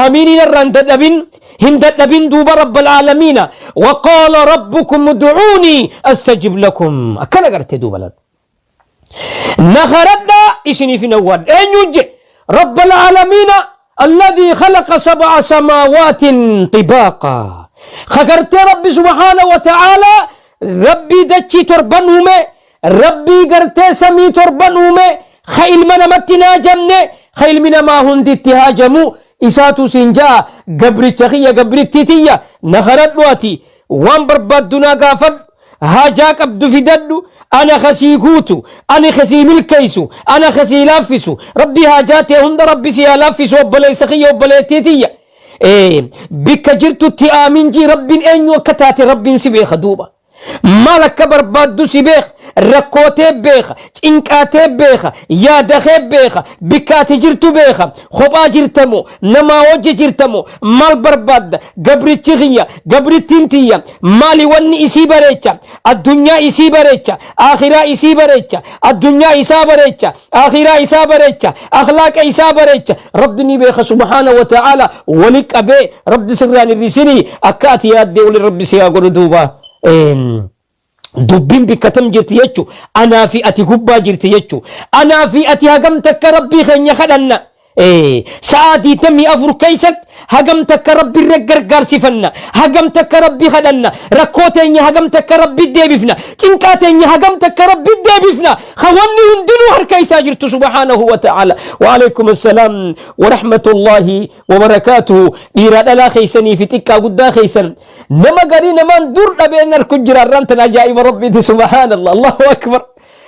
Aamiiniin irraa hin dadhabin, hin dadhabin duuba. Rabbal aalamiina waqaala rabbukum ud'uunii astajib lakum. Akkana garte duuba lan na kadhadhaa isiniif hin awwaadha. Eenyuun je? Rabbal aalamiina alladhii khalaqa sab'a samaawaatin xibaaqa. Kagartee Rabbi subhaana wa ta'aalaa, Rabbii dachii torban uume, Rabbii gartee samii torban uume, ka ilma namatti hin haajamne, ka ilmi namaa hundi itti haajamu isaatu siin ja'a: gabricha kiyya, gabrittii tiyya, na kadhadhu, ati waan barbaaddu naa gaafadhu, haajaa qabdu fidadhu, ana kasii guutu, ani kasii milkeessu, ana kasii laaffisu. Rabbi haajaa tee hunda Rabbi si haa laaffisu, obboleessa kiyya, obboleettii tiyya. Bikka jirtutti aamin jii. Rabbiin eenyu akka taate Rabbiin si beeka duuba. Maal akka barbaaddu si beeka, rakkootee beeka, cinqaatee beeka, yaadakee beeka, bikka ati jirtu beeka. Kophaa jirtamo, namaa wajji jirtamo, maal barbaadda? Gabrichi kiyya, gabrittiin tiyya, maali wanni isii bareecha, addunyaa isii bareecha, akhiraa isii bareecha, addunyaa isaa bareecha, akhiraa isaa bareecha, akhlaaqa isaa bareecha, Rabbi ni beeka subhaana wa ta'aala. Wali qabee Rabbi sirraan hir'isinii, akka ati yaaddee wali Rabbi si haa godhu duuba. Dubbiin bikka tam jirti jechu? Anaa fi ati gubbaa jirti jechu. Anaa fi ati hagam takka Rabbii keenya kadhanna? Sa'aa 24 keessatti hagam takka Rabbi irra gargaarsifanna? Hagam takka Rabbi kadhanna? Rakkoo teenya hagam takka Rabbi deebifna? Cinqaa teenya hagam takka Rabbi deebifna? Ka wanni hundinuu harka isaa jirtu subhaanahu wa ta'ala. Wa alaikum assalaam wa rahmatullahi wa barakaatuhu. Dhiiraa dhalaa keessanii fi xiqqaa guddaa keessan, nama garii namaan dur dhabeen harku jira arraan tan. Ajaa'iba Rabbiiti, subhaanallah, Allahu akbar,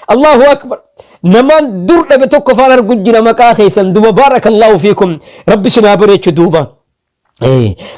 Allahu akbar. Namaan dur dhabe tokko faan argu jira maqaa keessan duba. Baarakallahu fiikum. Rabbi isin haa bareechu duuba.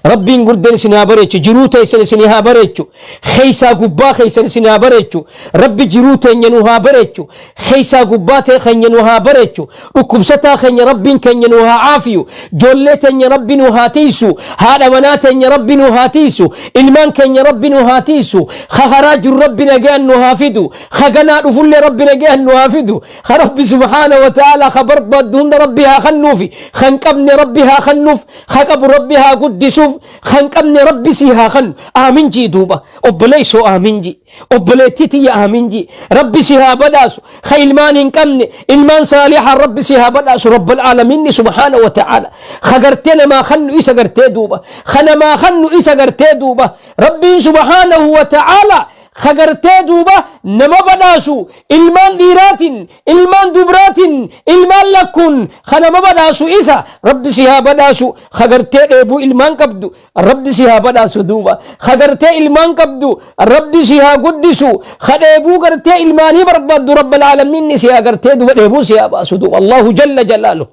Rabbiin guddaan isin haa bareechu, jiruu teessan isin haa bareechu, keessaa gubbaa keessan isin haa bareechu. Rabbi jiruu teenya nu haa bareechu, keessaa gubbaa ta'e keenya nu haa bareechu. Dhukkubsataa keenya Rabbiin keenya nu haa aafiyu. Ijoollee teenya Rabbi nu haa tiisu. Haadha manaa teenya Rabbi nu haa tiisu. Ilmaan keenya Rabbi nu haa tiisu. Karaa jiru Rabbi nagaan nu haa fidu. Kaganaa dhufullee Rabbi nagaan nu haa fidu. Ka Rabbi subhaana wa ta'ala ka barbaaddu hunda Rabbi haa kennuufi. Kan qabne Rabbi haa kennuuf, ka qabu Rabbi haa guddisuuf, kan qabne Rabbi si haa kennu. Aamin jii duuba, obboleessoo, aamin jii, obboleettii tiyya, aamin jii. Rabbi si haa badhaasu. Ka ilmaan hin qabne ilmaan saalihaa Rabbi si haa badhaasu. Rabbal aalamiinni subhaana wa ta'ala ka gartee namaa kennu isa gartee duuba, ka namaa kennu isa gartee duuba. Rabbiin subhaanahu wa ta'ala ka gartee duuba nama badhaasu ilmaan dhiiraatiin, ilmaan dubraatiin, ilmaan lakkuun ka nama badhaasu isa. Rabbi si haa badhaasu. Ka gartee dheebuu ilmaan qabdu Rabbi si haa badhaasu duuba. Ka gartee ilmaan qabdu Rabbi si haa guddisu. Ka dheebuu gartee ilmaanii barbaaddu Rabbal aalamiin si haa gartee duuba dheebuu si haa baasu duuba. Allahu jalla jalaalu.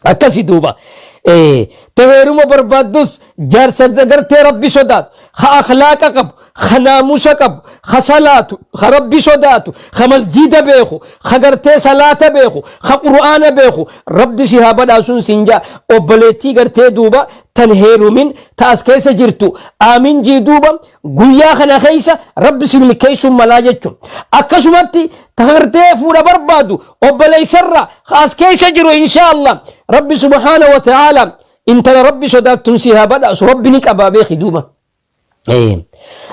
Akkasi duuba. Taheeruma barbaaddus jaarsa gartee Rabbi sodaatu, ka akhlaaqa qabu, ka naamusa qabu, ka salaatu, ka Rabbi sodaatu, ka masjida beeku, ka gartee salaata beeku, ka Qur'aana beeku Rabbi si haa badhaasuun siin jaa. Obboleettii gartee duuba tan heerumin ta as keessa jirtu aamin jii duuba. Guyyaa kana keessa Rabbi si milkeessuun malaa jechuun. Akkasumatti ta gartee fuudha barbaadu obboleessarra as keessa jiru, insha Allah Rabbi subhaana wa ta'ala intala Rabbi sodaattuun si haa badhaasu. Rabbi ni qabaa beeki duuba.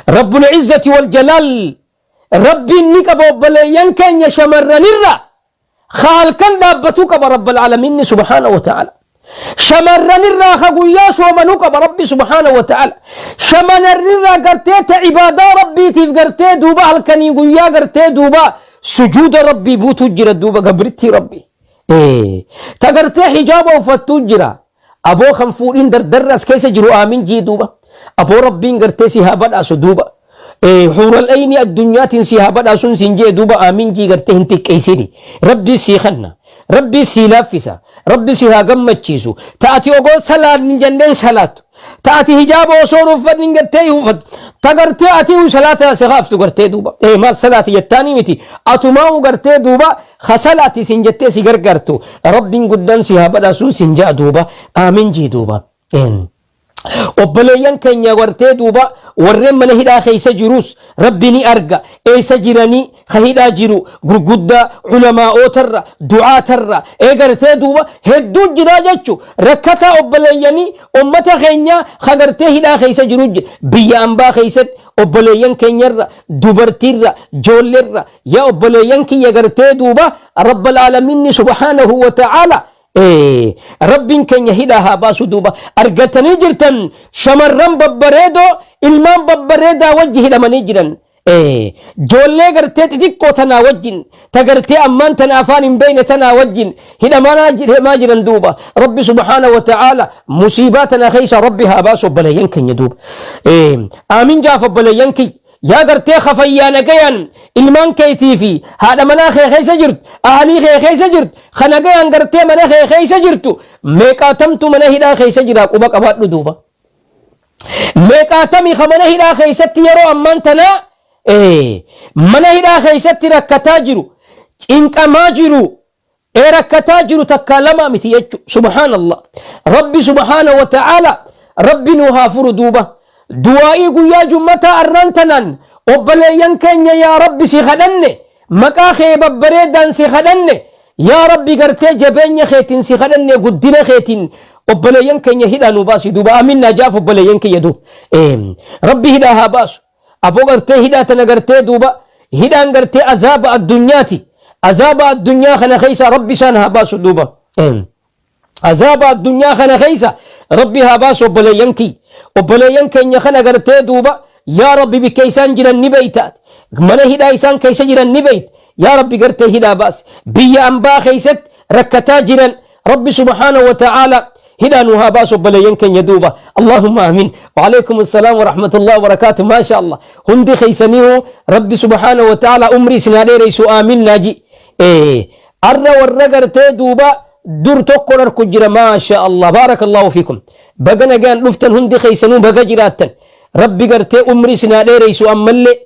Rabbul izzati wal jalaal, Rabbiin ni qaba. Obboleeyyan keenya shamarranirra ka halkan dhaabbatuu qaba Rabbal aalamiinni subhaana wa ta'ala. Shamarranirraa ka guyyaa soomanuu qaba Rabbi subhaana wa ta'ala. Shamarranirraa gartee ta ibaadaa Rabbiitiif gartee duuba halkanii guyyaa gartee duuba sujuuda Rabbii buutuu jira duuba, gabrittii Rabbii. Ta gartee hijaaba uffattuu jira. Aboo kan fuudhiin dardarri as keessa jiru aamin jii duuba. Aboo Rabbiin gartee si haa badhaasu duuba. Huural ayni addunyaatiin si haa badhaasuun siin jee duuba. Aamin jii, gartee hin xiqqeessini. Rabbii sii kanna. Rabbii sii laaffisa. Rabbi si haa gammachiisu. Ta'ati ogoo salaan hin jenneen salaatu. Ta'ati hijaaba osoo hin uffannin gartee uffatu. Ta gartee ati salaata si haaftu gartee duuba. Maal salaati jettaanii miti. Atumaa gartee duuba ha salaati sin jettee si gargaartu. Rabbiin guddaan si haa badhaasuun sin ja'a duuba. Aamin jii duuba. Obboleeyyan keenya gartee duuba warreen mana hidhaa keessa jirus Rabbi ni arga. Eessa jiranii ka hidhaa jiru gurguddaa ulamaa'ootarra du'aatarra ee gartee duuba hedduu jiraa jechu rakkataa obboleeyyanii ummata keenya ka gartee hidhaa keessa jiru jira. Biyya ambaa keessatti obboleeyyan keenyarra dubartiirra joolleerra yaa obboleeyyan kiyya gartee duuba rabbal aalamiinni subhaanahu wa ta'aala Rabbiin keenya hidhaa haa baasu duuba argatanii jirtan shamarran babbareedoo ilmaan babbareedaa wajji hidhamanii jiran. Joollee gartee xixiqqoo tanaa wajjin ta gartee ammaan tana afaan hin beekne tanaa wajjin hidhamanaa hidhamaa jiran duuba Rabbi subhaana wa ta'aala musiibaa tana keessa Rabbi haa baasu obboleeyyan keenya duuba. Aamin jaaf obboleeyyan kiyya. Yaa gartee ka fayyaa nagayaan ilmaan keetii fi haadha manaa kee keessa jirtu, ahalii kee keessa jirtu, ka nagayaan gartee mana kee keessa jirtu, meeqaatamtu mana hidhaa keessa jira quba qabaadhu duuba. Meeqaatami ka mana hidhaa keessatti yeroo ammaan tanaa mana hidhaa keessatti rakkataa jiru, cinqamaa jiru, Ee rakkataa jiru takkaa lama miti jechu subhaanallah rabbi subhaana wa ta'aala rabbi nu haa furu duuba du'aa'ii guyyaa jummataa arraan tanaan obboleeyyan keenya yaa rabbi si kadhanne maqaa kee babbareedaan si kadhanne yaa rabbi gartee jabeenya keetiin si kadhanne guddina keetiin obboleeyyan keenya hidhaa nu baasi duuba amiin naa jaaf obboleeyyan kiyya duuba rabbi hidhaa haa baasu Aboo gartee hidhaa tana gartee duuba hidhaan gartee azaaba addunyaati. Azaaba addunyaa kana keessa rabbi isaan haa baasu duuba. Azaaba addunyaa kana keessa rabbi haa baasu obboleeyyan kiyya. Obboleeyyan keenya kana gartee duuba yaa rabbi bikka isaan jiran ni beeyta. Mana hidhaa isaan keessa jiran ni beeyta. Yaa rabbi gartee hidhaa baasi. Biyya ambaa keessatti rakkataa jiran Rabbi subhaanahu wa ta'aala hidhaa nu haa baasu obboleeyyan keenya duuba. Allahumma amiin. Waalaikum assalaam wa rahmatullahi wa barakaatu. Maasha Allah. Hundi keessaniihu Rabbi subhaanahu wa ta'aala umrii isin haa dheereysu amiin naaji. Arra warra gartee duuba dur tokko arku jira maasha Allah. Baarakallahu fiikum. Baga nagaan dhuftan hundi keessanuu baga jiraattan. Rabbi gartee umrii isin haa dheereysu ammallee.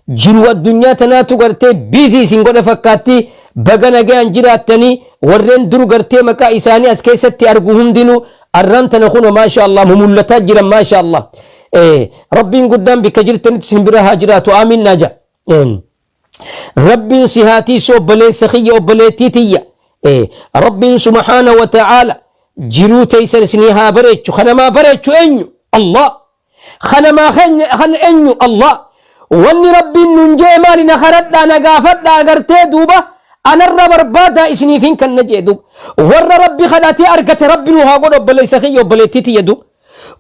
Jiruu addunyaa tanaatu gartee biizii isin godhe fakkaatti baga nagayaan jiraattanii warreen dur gartee maqaa isaanii as keessatti argu hundinuu arraan tana kuno maasha Allah mumullataa jiran maasha Allah rabbiin guddaan bikka jirtanitti isin bira haa jiraatu aamiin naa ja'a. Rabbiin si haa tiisu obboleessa kiyya obboleettii tiyya rabbiin subhaana wa ta'aala jiruu teessan isinii haa bareechu kanamaa bareechu eenyu Allah Ka namaa keenya kan enyu Allah. Wanni Rabbiin nun jee maali na kadhadhaa na gaafadhaa agartee duuba anarra barbaadaa isiniif hin kanna jee duuba. Warra Rabbi kadhatee argate Rabbi nu haa godhu obboleessa kiyya obboleettii tiyya duuba.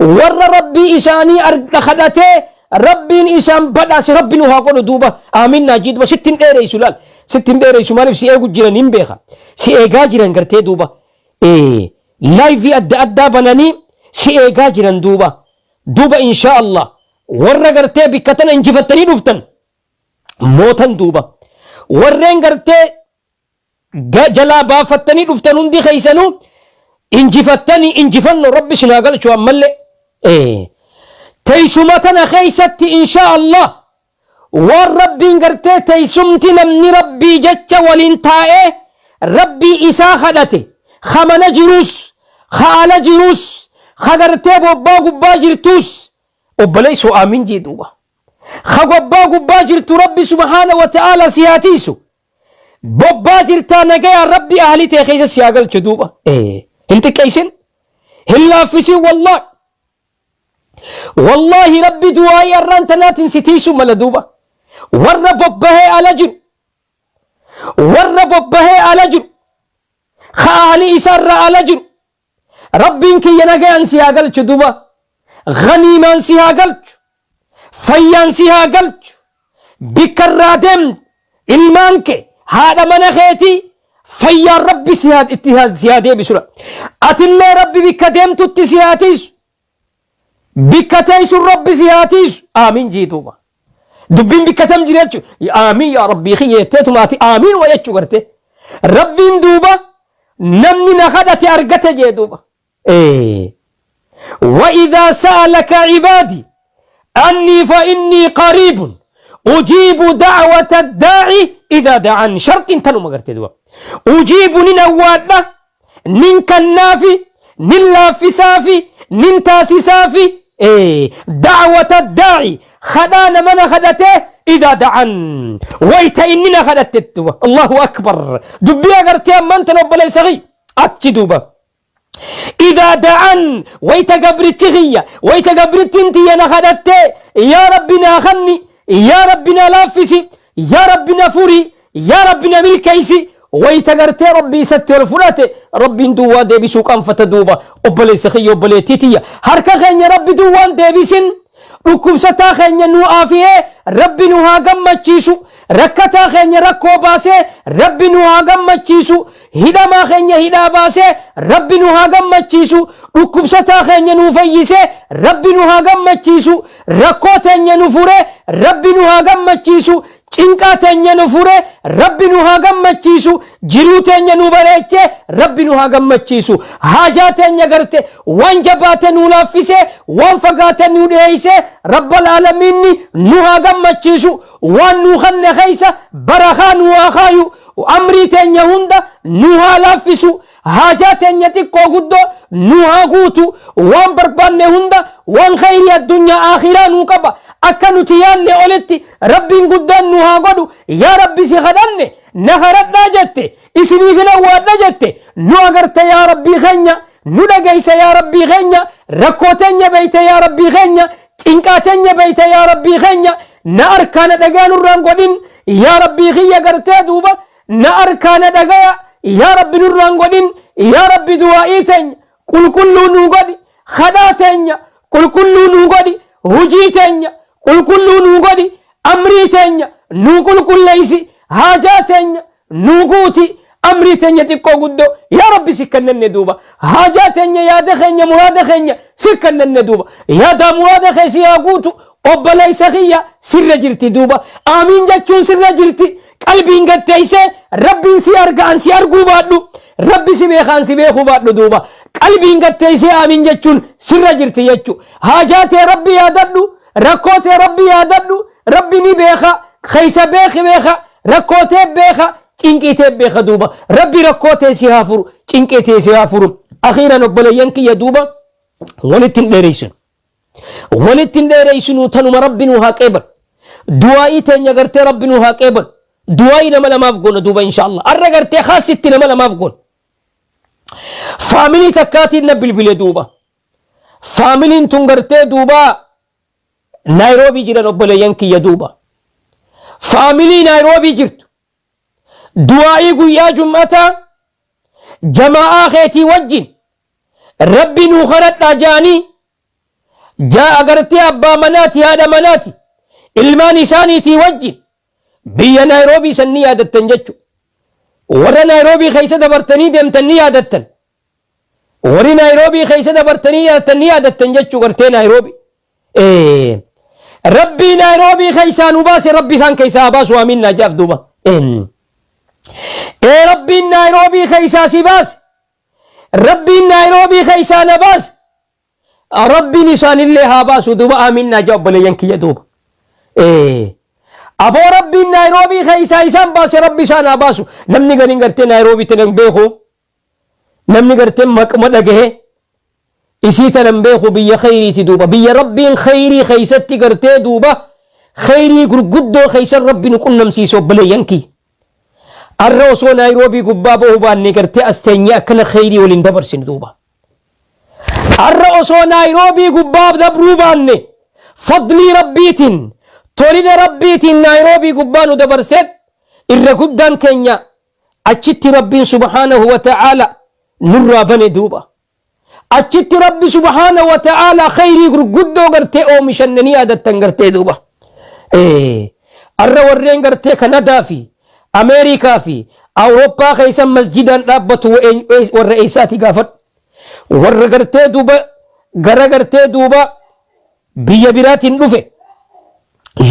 Warra Rabbii isaanii kadhatee Rabbiin isaan badhaase Rabbi nu haa godhu duuba. Aamiin naa jii duuba sitti hin dheereysu laal. Sitti hin dheereysu maaliif si eegu jiran hin beeka. Si eegaa jiran gartee duuba. Live adda addaa bananii si eegaa jiran duuba. Duuba inshaa Allah warra gartee bikka tana injifattanii dhuftan mootan duuba. Warreen gartee jalaa baafattanii dhuftan hundi keessanuu injifattanii injifannoo rabbi isin haa galchu ammallee. Teessuma tana keessatti inshaa Allah Waan Rabbiin gartee teessumti namni Rabbii jecha waliin taa'ee Rabbii isaa kadhate ka mana jiruus ka ala jiruus ka gartee bobbaa gubbaa jirtuus obboleessoo aamiin jee duuba. Ka gobbaa gubbaa jirtu Rabbi subhaana wa ta'aala si haa tiisu. Bobbaa jirtaa nagayaan Rabbi ahlii tee keessa si haa galchu duuba. Hin xiqqeessin hin laaffisin wallaahi. Wallaahi Rabbi du'aa'ii arraan tanaatiin si tiisu mala duuba. Warra bobbahee ala jiru. Warra bobbahee ala jiru. Ka ahli isaarra ala jiru. Rabbiin kiyya nagayaan si haa galchu duuba. Ganiimaan si haa galchu. Fayyaan si haa galchu. Bikka irraa deemtu ilmaan kee haadha mana keetii fayyaan Rabbi si haa itti si haa deebisudha. Atillee Rabbi bikka deemtutti si haa tiisu. Bikka teessu Rabbi si haa tiisu. Aamiin jii duuba. Dubbiin bikka tam jira jechuudha. Aamiin yaa Rabbii kiyya jetteetuma ati aamiin wa jechuu garte. Rabbiin duuba namni na kadhate argate jee duuba. وإذا سألك عبادي أني فإني قريب أجيب دعوة الداعي إذا دعان شرط تنو مغرتي دوا أجيب نين أوادنا نين كنافي nin laaffisaafi, nin taasisaafi. Da'wata daa'i, kadhaa nama na kadhatee, idaa da'an, wayta inni na kadhattetti duuba. Allahu akbar! Dubbii agartee ammaan tan, obboleessa kiyya, achi duuba. Idaa da'an, wayta gabrichi kiyya, wayta gabrittiin tiyya na kadhattee, yaa Rabbi naa kanni, yaa Rabbi na laaffisi, yaa Rabbi na furi, yaa Rabbi na milkeeysi, wayta gartee Rabbi isatti ol fudhate, Rabbiin duwwaa deebisuu qaanfata duuba. Obboleessa kiyya, obboleettii tiyya, harka keenya Rabbi duwwaan deebisin. Dhukkubsataa keenya nu aafiyee Rabbi nu haa gammachiisu. Rakkataa keenya rakkoo baasee Rabbi nu haa gammachiisu. Hidhamaa keenya hidhaa baasee Rabbi nu haa gammachiisu. Dhukkubsataa keenya nu fayyisee Rabbi nu haa gammachiisu. Rakkoo teenya nu furee Rabbi nu haa gammachiisu. Cinqaa teenya nu furee Rabbi nu haa gammachiisu. Jiruu teenya nu bareechee Rabbi nu haa gammachiisu. Haajaa teenya garte waan jabaate nu laaffisee, waan fagaate nu dhiyeessee, Rabbal aalamiinni nu haa gammachiisu. Waan nu kanne keessa barakaa nu haa kaayu. Amrii teenya hunda nu haa laaffisu. Haajaa teenya xiqqoo guddoo nu haa guutu. Waan barbaanne hunda, waan khayrii addunyaa akhiraa nu qaba, akka nuti yaanne olitti Rabbiin guddaan nu haa godhu. Yaa Rabbi, si kadhanne, na kadhadhaa jette, isiniif hin awwaadha jette, nu agarte yaa Rabbii keenya, nu dhageessa yaa Rabbii keenya, rakkoo teenya beeyte yaa Rabbii keenya, cinqaa teenya beeyte yaa Rabbii keenya. Na arkaa na dhagaa nurraan godhin yaa Rabbii kiyya. Gartee duuba na arkaa na dhagaya yaa Rabbi nurraan godhin. Yaa Rabbi, du'aa'ii teenya qulqulluu nuu godhi, kadhaa teenya qulqulluu nuu godhi, hujii teenya qulqulluu nuu godhi, amrii teenya nuu qulqulleeysi, haajaa teenya nuu guuti, amrii teenya xiqqoo guddoo yaa Rabbi si kennanne duuba. Haajaa teenya, yaada keenya, muraada keenya si kennanne duuba. Yaadaa muraada kee si haa guutu, obboleessa kiyya. Sirra jirti duuba aamiin jechuun, sirra jirti qalbiin gatteessee. Rabbiin si arga, an si arguu baadhu, Rabbi si beeka, an si beekuu baadhu duuba. Qalbiin gatteessee aamiin jechuun sirra jirti jechu. Haajaa tee Rabbi yaadadhu, rakkoo tee Rabbi yaadadhu. Rabbi ni beeka, keessa beeki, beeka, rakkoo tee beeka, cinqii tee beeka duuba. Rabbi rakkoo tee si haa furu, cinqii tee si haa furu. Akhiiran, obboleeyyan kiyya, duuba walitti hin dheereessinu, walitti hin dheereessinu. Tanuma Rabbi nu haa qeebalu. Du'aa'ii teenya gartee Rabbi nu haa qeebalu. Du'aa'ii nama lamaaf goona duuba, insha Allah. Arra gartee khaasitti nama lamaaf goona. Faamilii takkaatiin na bilbile duuba. Faamiliin tun gartee duuba Naayiroobii jiran, obboleeyyan kiyya duuba. Faamilii Naayiroobii jirtu, du'aa'ii guyyaa jum'ataa jamaa'aa keetii wajjin Rabbi nuu kadhadhaa jaanii, jaa agartee abbaa manaati, haadha manaati, ilmaan isaaniitii wajjin biyya Naayiroobii san ni yaadattan jechu. Warra Naayiroobii keessa dabartanii deemtan ni yaadattan. Warri Naayiroobii keessa dabartanii yaadattan ni yaadattan jechuu gartee Naayiroobii. Rabbii Naayiroobii keessaa nu baase, Rabbi isaan keessaa haa baasu, amiin naa jaaf duuba. Ee, Rabbiin Naayiroobii keessaa si baase. Rabbiin Naayiroobii keessaa na baase. Rabbiin isaanillee haa baasu duuba, amiin naa jaa obboleeyyan kiyya duuba. Aboo, Rabbiin Naayiroobii keessaa isaan baase, Rabbi isaan haa baasu. Namni gariin gartee Naayiroobii tanan beeku. Namni gartee maquma dhagahe isii tanan beeku. Biyya khayriiti duuba. Biyya Rabbiin khayrii keessatti gartee duuba khayrii gurguddoo keessan Rabbi nu qunnamsiise, obboleeyyan kiyya. Arra osoo Naayiroobii gubbaa bahu baanne, gartee as teenyee akkana khayrii waliin dabarsinu duuba. Arra osoo Naayiroobii gubbaa dabruu baanne, fadlii Rabbiitiin, tolina Rabbiitiin Naayiroobii gubbaa nu dabarseet, irra guddaan keenya achitti Rabbiin subhaanahu wa ta'aala nurraa bane duuba. Achitti Rabbi subhaanahu wa ta'aala khayrii gurguddoo gartee oomishanne ni yaadattan gartee duuba. Arra warreen gartee Kanadaa fi Ameerikaa fi Awurooppaa keessa masjidaan dhaabbatu warra eessaati gaafadhu. Warra gartee duuba gara gartee duuba biyya biraatiin dhufe.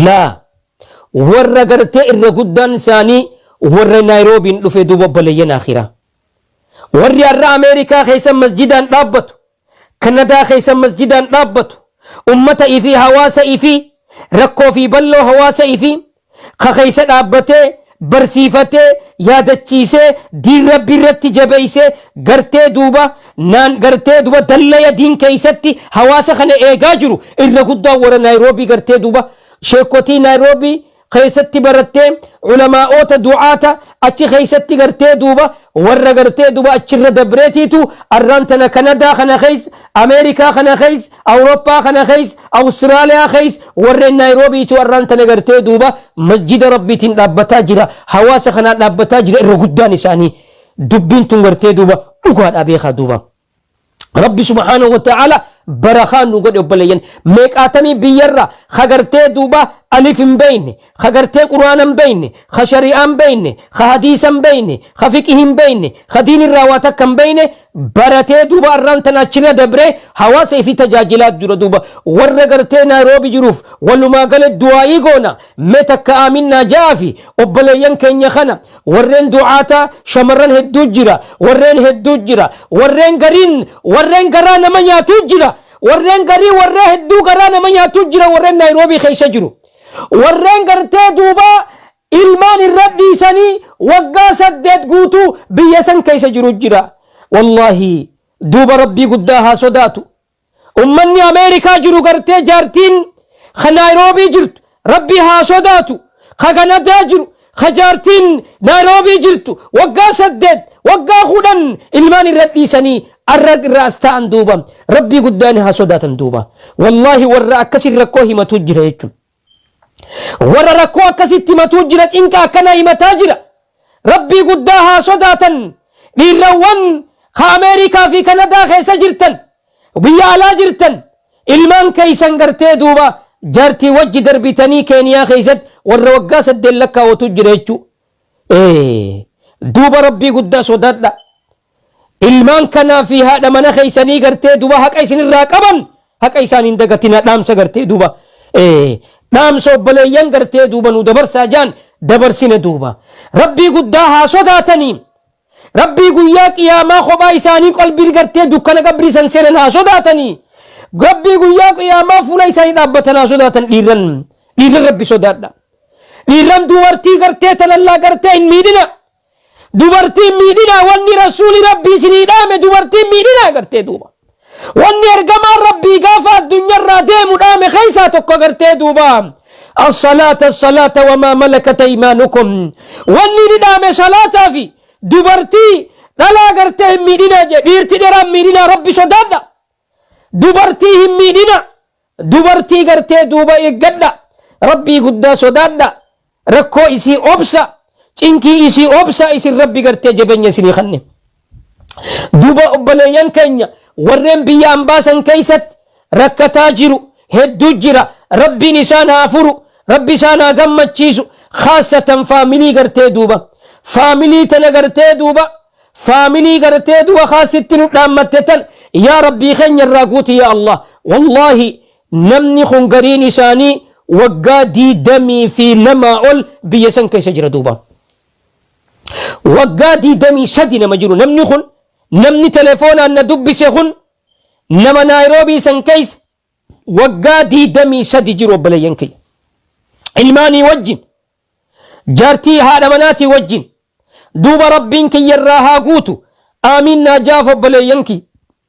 Laa, warra gartee irra guddaan isaanii warra Naayiroobiin dhufe duuba, obboleeyyan akhiraa. Warri har'a Ameerikaa keessa masjidaan dhaabbatu, Kanadaa keessa masjidaan dhaabbatu, ummata ifii, hawaasa ifii, rakkoo fi balloo hawaasa ifii ka keessa dhaabbatee barsiifatee yaadachiisee diin rabbi irratti jabeessee gartee duuba naan gartee duuba dallaya diin keessatti hawaasa kana eegaa jiru irra guddaa warra Naayiroobii gartee duuba sheekotii Naayiroobii keessatti barattee ulamaa'oota du'aata achi keessatti gartee duuba warra gartee duuba achirra dabreetiitu arraan tana Kanadaa kana keessa, Ameerikaa kana keessa, Awurooppaa kana keessa, Awustiraaliyaa keessa warreen Naayiroobiitu arraan tana gartee duuba masjida Rabbiitiin dhaabbataa jira, hawaasa kanaa dhaabbataa jira. Irra guddaan isaanii dubbiin tun gartee duuba dhugaadhaa beekaa duuba. Rabbi subhaanahu wa ta'ala barakaa nu godhe. Obboleeyyan meeqaatamii biyyarra ka gartee duuba alif hin beeyne, ka gartee quraana hin beeyne, ka shari'aa hin beeyne, ka hadiisa hin beeyne, ka fiqhi hin beeyne, ka diin irraa waa takka hin beeyne baratee duuba arraan tana achirra dabree hawaasa ifii tajaajilaa jira duuba. Warra gartee Naayiroobi jiruuf walumaa gale du'aa'ii goona. Mee takka aaminnaa ja'aa fi obboleeyyan keenya kana. Warreen du'aataa shamarran hedduu jira, warreen hedduu jira, warreen gariin warreen garaa nama nyaatuu jira, warreen garii warreen hedduu garaa nama nyaatuu jira. Warreen Naayiroobii keessa jiru, warreen gartee duuba ilmaan irra dhiisanii waggaa 8 guutuu biyya san keessa jiru jira. Wallaahi duuba rabbii guddaa haa sodaatu. Ummanni Ameerikaa jiru gartee jaartiin ka Naayiroobii jirtu rabbii haa sodaatu. Ka Kanadaa jiru ka jaartiin Naayiroobii jirtu waggaa 8, waggaa 10 ilmaan irra dhiisanii arra irra as ta'an duuba rabbii guddaan haa sodaatan duuba. Wallaahi warra akkasii rakkoo himatu jira jechuudha. Warra rakkoo akkasitti himatuu jira, cinqa akkanaa himataa jira. Rabbii guddaa haa sodaatan. Dhiirrawwan ka Ameerikaa fi Kanadaa keessa jirtan, biyya alaa jirtan, ilmaan keessan gartee duuba jaartii wajji darbitanii Keeniyaa keessatti warra waggaa 8 lakkaawwatu jira jechuudha. Duuba rabbii guddaa sodaadha. Ilmaan kanaa fi haadha mana keessanii gartee duuba haqa isinirraa qaban haqa isaan hin dagatina. Dhaamsa gartee duuba dhaamsa obboleeyyan gartee duuba nu dabarsaa jaan dabarsine duuba. Rabbii guddaa haa sodaatanii. Rabbii guyyaa qiyaamaa kophaa isaanii qalbii gartee dukkana qabrii san seenan haa sodaatanii. Rabbii guyyaa qiyaamaa fuula isaanii dhaabbatan haa sodaatan. Dhiirran, dhiirran rabbi sodaadha. Dhiirran dubartii gartee tanallaa gartee hin miidhina. Dubartiin miidhinaa. Wanni rasuuli rabbii isinii dhaame dubartiin miidhinaa gartee duuba. Wanni ergamaan rabbii gaafa addunyaarraa deemu dhaame keessaa tokko gartee duuba. الصلاة الصلاة وما ملكت أيمانكم. Wanni ni dhaame salaataa fi dubartii dhalaa gartee hin miidhinaa jedhe. Dhiirti dheeraa hin miidhinaa, rabbi sodaadha. Dubartii hin miidhina. Dubartii gartee duuba eeggadha. Rabbii guddaa sodaadha. Rakkoo isii obsa, cinkii isii obsa, isin rabbi gartee jabeenya isinii kanne. Duuba obboleeyyan keenya warreen biyya ambaasan keessatti rakkataa jiru hedduu jira. Rabbiin isaan haa furu, rabbi isaan haa gammachiisu. Khaasatan faamilii gartee duuba faamilii tana gartee duuba faamilii gartee duuba khaasitti nu dhaammatte tan yaa rabbii keenya irraa guuti yaa Allah. Wallaahi namni kun gariin isaanii waggaa 22 ol biyya san keessa jira duuba. Waggaa 23 nama jiru namni kun, namni telefoonaan na dubbise kun nama Naayiroobii san keessa waggaa 23 jiru. Obboleeyyan kiyya, ilmaanii wajjin, jaartii haadha manaatii wajjin duuba rabbiin kiyya irraa haa guutu. Aamiin naa jaaf. Obboleeyyan kiyya,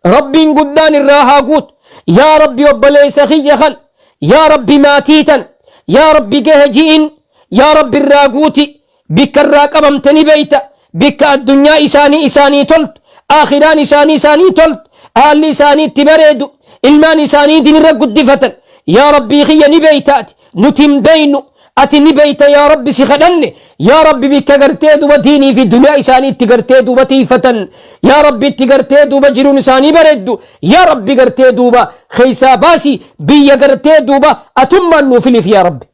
rabbiin guddaan irraa haa guutu yaa rabbi obboleessa kiyya kan. Yaa rabbi maatii tan yaa rabbi gahe ji'in yaa rabbi irraa guuti. Bikka irraa qabamte ni beeyta, bikka addunyaa isaanii isaanii toltu, aakhiraan isaanii isaanii toltu, haalli isaanii itti bareedu, ilmaan isaanii dinirra guddifatan yaa rabbii kiyya ni beeyta ati. Nuti hin beeynu, ati ni beeyta. Yaa rabbi si kadhanne yaa rabbi, bikka gartee duba diinii fi duniyaa isaanii itti gartee duuba tiifatan yaa rabbi, itti gartee duuba jiruun isaanii bareeddu yaa rabbi gartee duuba keessaa baasi. Biyya gartee duuba atummaan nuu filiif yaa rabbi.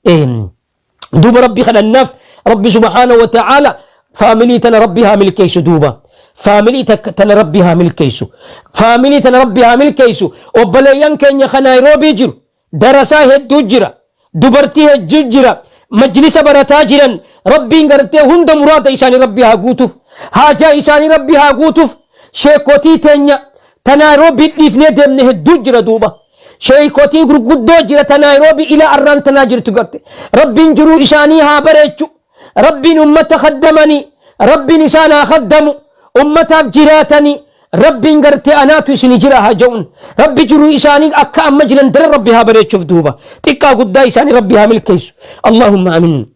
Duuba rabbi kadhannaaf. Rabbi subhaanahu wa ta'aala faamilii tana rabbi haa milkeessu. Duuba faamilii tana rabbi haa milkeessu, faamilii tana rabbi haa milkeessu. Obboleeyyan keenya kan Naayiroobii jiru darasaa hedduu jira, dubartii hedduu jira, majlisa barataa jiran. Rabbiin gartee hunda muraada isaanii rabbi haa guutuuf, haajaa isaanii rabbi haa guutuuf. Sheekotii teenya ta Naayiroobii dhiifnee deemne hedduu jira duuba. Sheekotii gurguddoo jira ta Naayiroobii ila arraan tanaa jirtu garte. Rabbiin jiruu isaanii haa bareechu. Rabbiin ummata khaddamanii, Rabbiin isaan haa khaddamu, ummataaf jiraatanii, Rabbiin gartee anaatu isini jira haa ja'uun. Rabbi jiruu isaanii akka amma jiran daran Rabbi haa bareechuuf duuba. Xiqqaa guddaa isaanii Rabbi haa milkeessu. Allahumma amiin.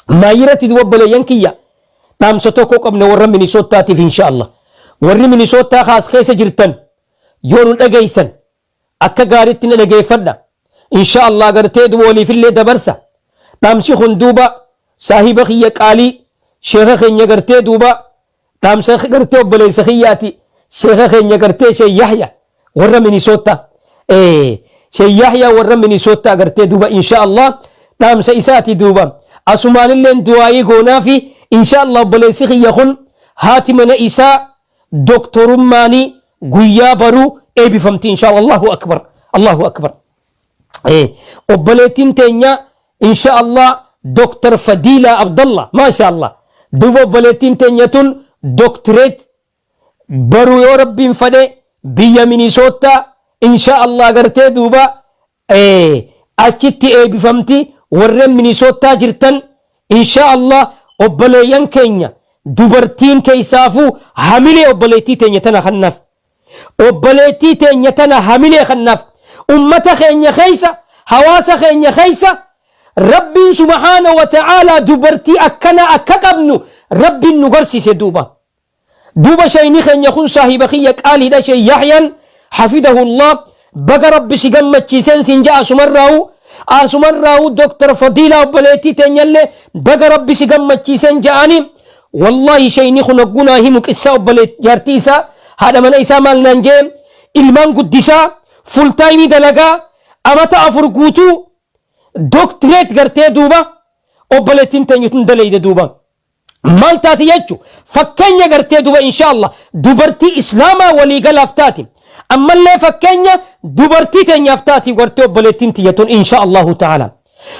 Maayirratti duuba obboleeyyan kiyya dhaamsa tokko qabna warra Minisoottaatiif insha Allah. Warri Minisoottaa kaas keessa jirtan yoo nu dhageessan akka gaariitti na dhageeffadha. Insha Allah gartee duuba waliifillee dabarsa. Dhaamsi kun duuba saahiba kiyya qaalii sheeka keenya gartee duuba dhaamsa gartee obboleessa kiyyaati sheeka keenya gartee Sheek Yahya warra Minisoottaa. Sheek Yahya warra Minisoottaa gartee duuba insha Allah dhaamsa isaati duuba. Asumaanilleen du'aayii goonaa fi insha Allah obboleessi kiyya kun haati mana isaa doktorummaanii guyyaa baruu eebifamti insha Allah. Allahu akbar. Allahu akbar. Obboleettiin teenya insha Allah Dr. Fadiila Abdallah maasha Allah. Duuba obboleettiin teenya tun doctorate baruu yoo Rabbiin fadhe biyya Minisoottaa insha Allah gartee duuba achitti eebifamti. Warreen Minisoottaa jirtan insha Allah obboleeyyan keenya dubartiin keessaafuu hamilee obboleettii teenya tana kannaaf. Obboleettii teenya tana hamilee kannaaf. Ummata keenya keessa, hawaasa keenya keessa Rabbiin subhaana wa ta'aalaa dubartii akkana akka qabnu Rabbiin nu garsiise duuba. Duuba shayni keenya kun saahiba kiyya qaaliidha Sheek Yahyaan hafidahullah baga Rabbi si gammachiiseen siin ja'a asumarraa'u asumarraa'u Dr. Fadiilaa obboleettii teenyallee baga Rabbi si gammachiiseen ja'ani. Wallaahi shayni kun hoggunaa himu qissaa obboleet jaartii isaa haadha mana isaa maal naan jee ilmaan guddisaa full time dalagaa amata 4 guutuu doctorate gartee duuba obboleettiin teenya tun dalayde duuba. Maal taati jechu fakkeenya gartee duba insha Allah dubartii islaamaa waliigalaaf taati. Ammallee fakkeenya dubartii teenyaaf taati gartee obboleettiin tiyya tun insha Allahu ta'ala.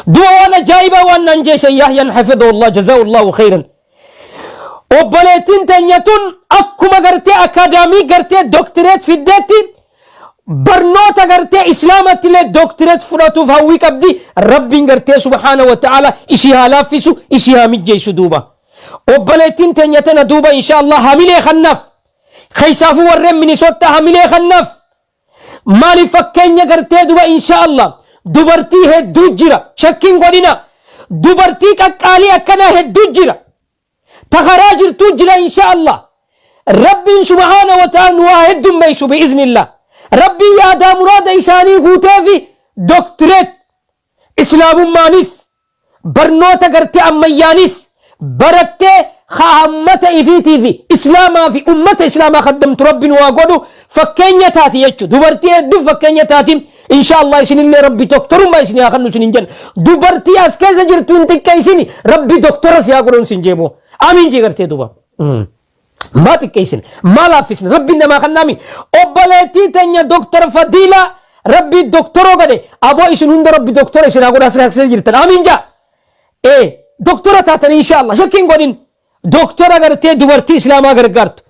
Duba waan ajaa'ibaa waan naan jee Sheekh Yahyaan hafidhullah jazaa'ullahu khayran. Obboleettiin teenya tun akkuma gartee akaadaamii gartee doktireet fiddeetti barnoota gartee islaamatti illee doktireet fudhatuuf hawwii qabdi. Rabbiin gartee subhaana wa ta'ala isii haa laaffisu, isii haa mijjeessu duuba. Obboleettiin teenya tana duuba insha Allah hamilee kannaaf. Keessaafuu warreen Minisoottaa hamilee kannaaf. Maaliif fakkeenya gartee duba insha Allah dubartii hedduu jira shakkiin godhina dubartii qaqqaalii akkanaa hedduu jira ta karaa jirtuu jira insha Allah Rabbiin subhaana wa ta'ala nu haa heddummeessu bi'iznillah Rabbiin yaadaa muraada isaanii guuteefi doktireet islaamummaanis barnoota gartee ammayyaanis barattee haa ummata ifiitii fi islaamaa fi ummata islaamaa kaddamtu Rabbi nu haa godhu fakkeenya taati jechuudha. Dubartii hedduu fakkeenya taati. Insha Allah isinillee Rabbi doktorummaa isin haa kennu isin hin jenna. Dubartii as keessa jirtu hin xiqqeessini Rabbi doktora si haa godhu isin jeeboo. Amiin jee gartee duuba. Maa xiqqeessine maa laaffisne Rabbiin namaa kennaami. Obboleettii teenya Doktor Fadiilaa Rabbi doktoroo godhe aboo isin hunda Rabbi doktora isin haa godhu as keessa jirtan. Amiin jaa. Ee doktora taatan insha Allah shakkiin godhin. Doktora gartee dubartii islaamaa gargaartu.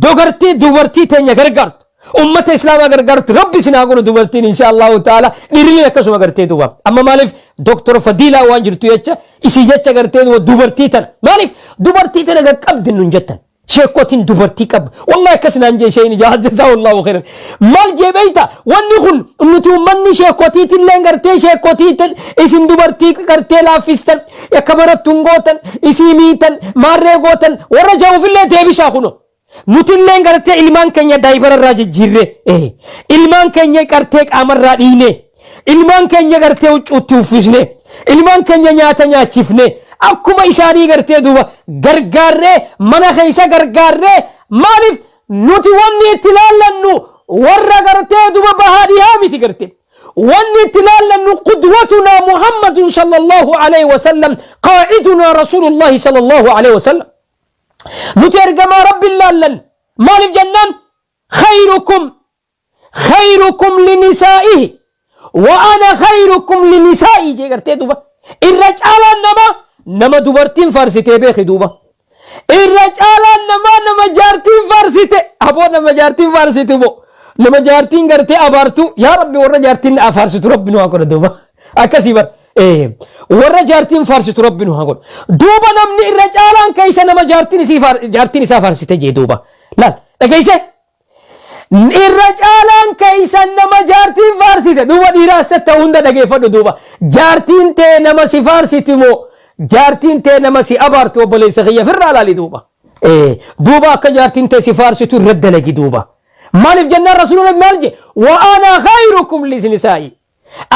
Dogartii dubartii teenya gargaartu. Ummata islaamaa gargaartu Rabbi isin haa godhu dubartiin insha Allahu ta'ala dhiirri akkasuma gartee duuba. Amma maaliif Doktor Fadiilaa waan jirtu jecha isii jecha gartee duuba dubartii tana maaliif dubartii tana qaqqabdi nun jettan. Sheekotiin dubartii qaba. Wallahi akkas naan jee isheen ijaa jazaahullahu khairan. Maal jee beeyta wanni kun nuti ummanni sheekotiitillee gartee sheekotiitin isin dubartii gartee laaffistan akka barattuun gootan isii miitan maarree gootan warra ja'uufillee deebisaa kuno. Nutilleen gartee ilmaan keenya daayibara irraa jijjiirre ilmaan keenya gartee qaamarraa dhiine ilmaan keenya gartee huccuutti uffisne ilmaan keenya nyaata nyaachifne akkuma isaanii gartee duuba gargaarree mana keessa gargaarree maaliif nuti wanni itti laallannu warra gartee duuba bahaa dhihaa miti gartee. Wanni itti laallannu qudwatunaa Muhammadun sallallahu alaihi wasallam qaacidunaa Rasuulullahi sallallahu alaihi wasallam. Nuti ergamaa Rabbi laallan maaliif jennaan khayrukum khayrukum linisaa'ihi wa ana khayrukum linisaa'ii jee gartee duuba irra caalaan namaa nama dubartiin faarsitee beeki duuba irra caalaan namaa nama jaartiin faarsite aboo nama jaartiin faarsite moo nama jaartiin gartee abaartu yaa Rabbi warra jaartiin afaarsitu Rabbi nu haa godha duuba akkasii bar. Warra jaartiin faarsitu Rabbi nu haa godhu. Duuba namni irra caalaan keessa nama jaartiin isii jaartiin isaa faarsite jee duuba. Laal dhageesse? Irra caalaan keessa nama jaartiin faarsite. Duuba dhiiraa as ta'u hunda dhageeffadhu duuba. Jaartiin tee nama si faarsiti moo jaartiin tee nama si abaartu? Obboleessa kiyya, firraa laali duuba. Duuba akka jaartiin tee si faarsitu irra dalagi duuba. Maaliif jennaan, Rasuulullah maal jee? "Wa ana khayrukum linisaa'i."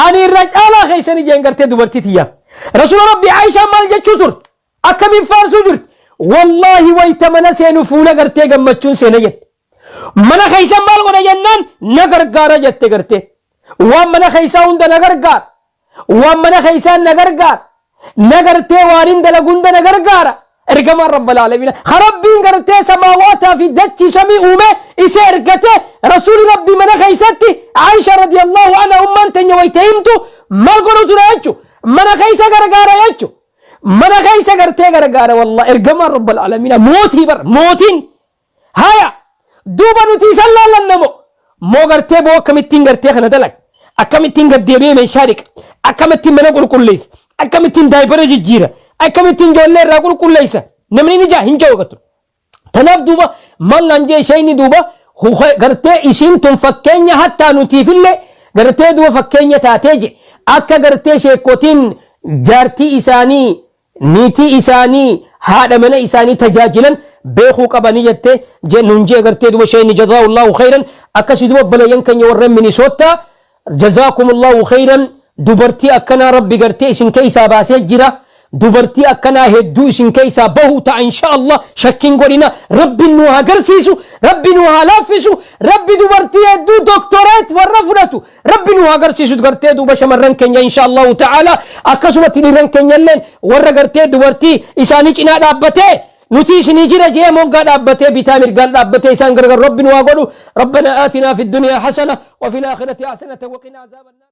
Ani irra caalaa keessanii jeen gartee dubartii tiyyaaf. Rasuula Rabbi Aishaan maal jechuu turte? Akkamiin faarsuu jirti? "Wallaahi, wayita mana seenu fuula gartee gammachuun seena" jette. Mana keessa maal godha jennaan, na gargaara jette gartee. Waan mana keessaa hunda na gargaara. Waan mana keessaa na gargaara. Na gartee waan hin dalagu hunda na gargaara. Ergamaan Rabbal Aalamiina. Rabbiin gartee samaawaataa fi dachii samii uume isa ergate, Rasuuli Rabbii mana keessatti Aisha radiyallahu anha ummaan teenya wayita himtu maal godhu ture jechu? Mana keessa gargaara jechu. Mana keessa gartee gargaara, wallah, ergamaan Rabbal Aalamiina mootii bar mootiin. Haya, duuba nuti isan laallanna moo gartee boo akkamittiin gartee kana dalag, akkamittiin gaddeebi'ee meeshaa dhiqa, akkamittiin mana qulqulleessa, akkamittiin diaper jijjiira, akkamittiin ijoollee irraa qulqulleessa, namni ni jaa hin jiru gattu. Tanaaf duuba maal naan jee isheen duuba, gartee isiin tun fakkeenya hattaa nutiifillee gartee duuba fakkeenya taatee je. Akka gartee sheekotiin jaartii isaanii, niitii isaanii, haadha mana isaanii tajaajilan beekuu qabanii jettee nuun jee gartee duuba isheen. Jazaahullahu khayran. Akkasii duuba obboleeyyan keenya warreen Minisoottaa, jazaakumullahu khayran. Dubartii akkanaa Rabbi gartee isin keessaa baasee jira. Dubartii akkanaa hedduu isin keessaa bahuu ta'a insha Allah, shakkiin godhina. Rabbi nu haa garsiisu, Rabbi nu haa laaffisu, Rabbi dubartii hedduu doctorate warra fudhatu Rabbi nu haa garsiisu gartee duuba shamarran keenya insha Allahu ta'ala. Akkasumatti dhiirran keenya illeen warra gartee dubartii isaanii cinaa dhaabbatee nuti isinii jira jee moggaa dhaabbatee, bitaa mirgaan dhaabbatee isaan gargar, Rabbi nu haa godhu. ربنا آتنا في الدنيا حسنة وفي الآخرة حسنة وقنا عذاب النار.